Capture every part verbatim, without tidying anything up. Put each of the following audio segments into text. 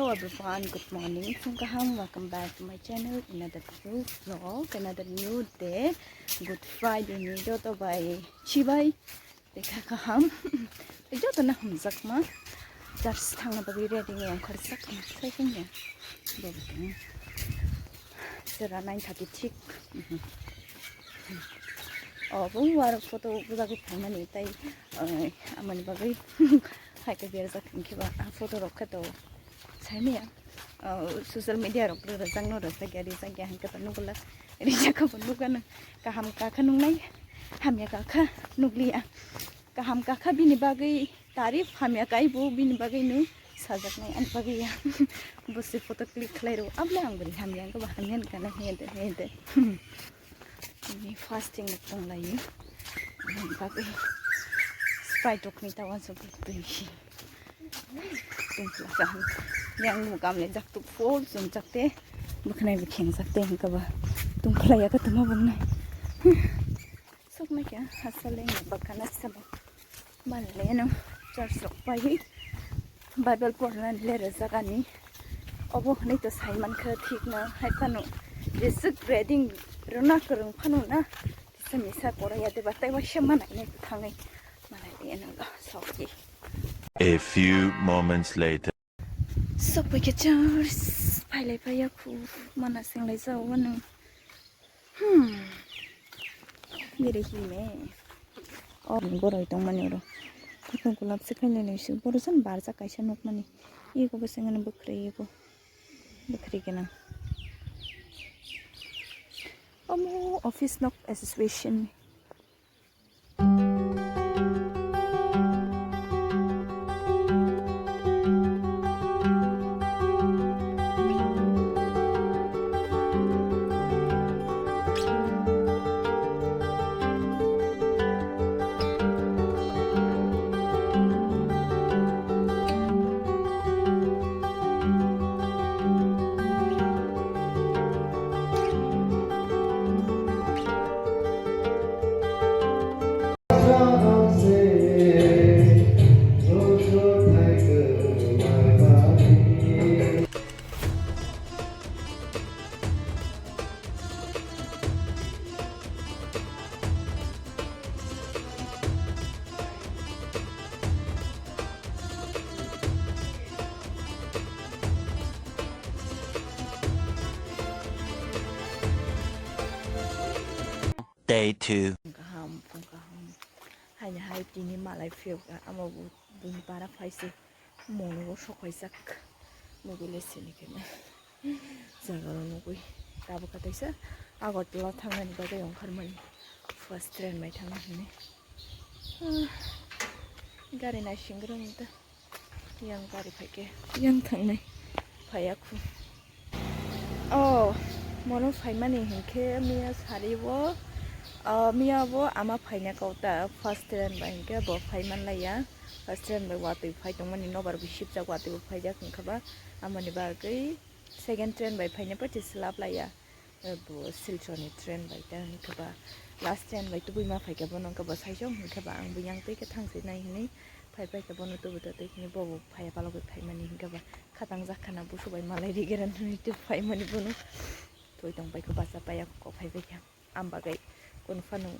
Hello everyone, good morning. Phung kaham, welcome back to my channel. Another new vlog, another new day. Good Friday ni joto bai chibai. Tei kha kaham. Tei joto no hamjakma. Church thangna bagwi ready ni ongkhorjak ma. Sai phung ya. Bebeng. Sera nine thirty thik. Mhm. Oh, bo war photo bujagwi phaimani tei, eh, amani bagwi hai khe berajak hinkhe ba, ah, photo rok khe to saimaya. Oh, social media rok rwjakno rwjakya, rijakya hinkhe to nukla. Rijak khe bo nukgano kaham kakha nuknai, hamya kakha nukliya. Kaham kakha bini bagwi tarif, hamya kaibo bini bagwi no sajaknai ani bagwi ya. Bo se photo click khlai rw, abole ang bwrwi hamya wngkha ba hamya wngkha na he de, he de. Bini fasting rok tong lai o. Ani bagwi Sprite rok ni ta wansuk twi si. Tungkla sa. Yang mo kam le jak tuk full sum jak te. Bwkhnai bwkheng jak te wngkha ba. Tungkla ya ka tuma bwngnai. Sok na kya, hasta leng bakana sama. Manleno church rok paiwi Bible porna lera jagani. Obo hwnwi to saiman kha thik na hai phano jeswk reading rwna kwrwng phano na kisa misa poro ya de batai waisa manai ne thangwi manai leno lo sokji. A few moments later. Sok pai khe church phailai phaiya khu mana singlai jao wano. Hmm. Bere hime. Oh, boroi tongmani oro. Tei gulab se khailai laisio. Boro jan barjak kaisa nukmani. Ego bo sengano bwkhwrwi ego. Bwkhwrwi gwnang. Omo office nok association. Day two. Kaham, phung kaham. Haini hai tini malai phiyok, amo bu, buni para phaisi. Mono bo sok kaijak. Mobile sini kena. Jaga rok nugui. Tabuk kaisa Agartala thangnani bagwi ongkharmani. First train bai thangna hwnwi. Ah, gari naisingwrwng ta. Yang gari phaikhe yang thangnai phaiya khu. Oh, mono phaimani hinkhe miya sari bo, ah, miya bo ama phaina kok ta first train bai hinkhe bo phaiman laiya. First train bai watwi phai tongmani nobar bo sipjak watwi bo phaijak hinkhe ba amoni bagwi second train bai phaina pachi slap laiya. Bo Silchorni train bai ta hinkhe ba last train bai tubui ma phaikhe bono hinkhe ba saijak hinkhe ba ang bo yang twi khe thangsi nai hinwi phai phai khe bono tubu ta twi hinwi bobo phaiya palogwi phaimani hinkhe ba khatang jak khana busu bai malai rigera hinwi tei phaimani bono twi tong bai khe bacha paiya kok phai bai khe am bagwi kunu phano.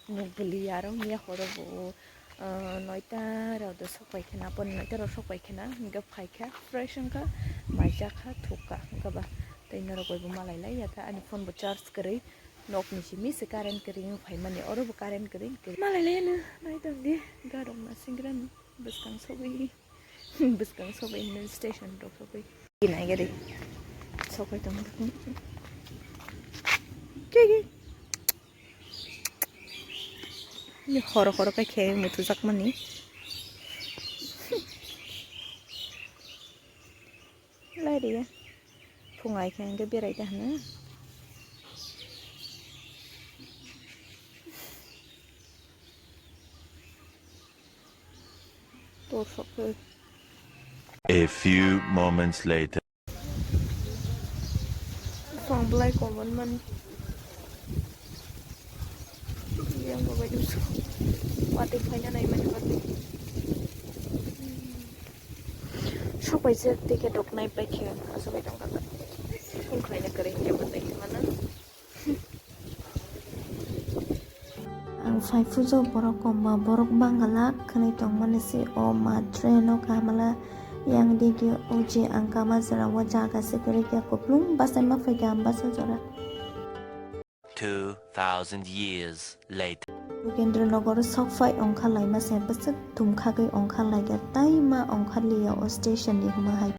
Nuk bwlwi aro miya horo bo, ah, noita rok do sok pai khena, pon noita rok sok pai khena, hinkhe phai kha, fresh wngkha, mai cha kha, thuk kha, hinkhe ba tei norok bai bo malai lai ya kha, ani phone bo charge kwrwi, nok ni simi se current kwrwi wng phai mani, oro bo current kwrwi, malai lai no, nai tong di, ga rok nasingra ni bwskang sogwi. Bwskang sogwi hill station rok sogwi. Kinai gari sogwi tong. Kiki. Ni horo horo kai khe mutu jakmani. Lai ri. Phung ai khe hwnkhe berai ta hwno. Tor sok khe. A few moments later. Phang belai common mani. Yang bo bai dusu. Watwi phaina nai mani watwi. Sok paijak tei khe doknai pai khe asugwi tongkha. Phone khlaina kwrwi hinkhe bo tei mano. Ang phai phujak borok koma borok bangala khwnwi tongmani se o ma train o kahamala yang digi o je ang kama jora o jaga se kwrwi khe kuplung bachai ma phaikha ang basa jora. Two thousand years later. Yogindra Nagar o sok phai ongkha laima se bwswk thum khagwi ongkha laikha tei ma ongkha liya o station ni hwnma hai.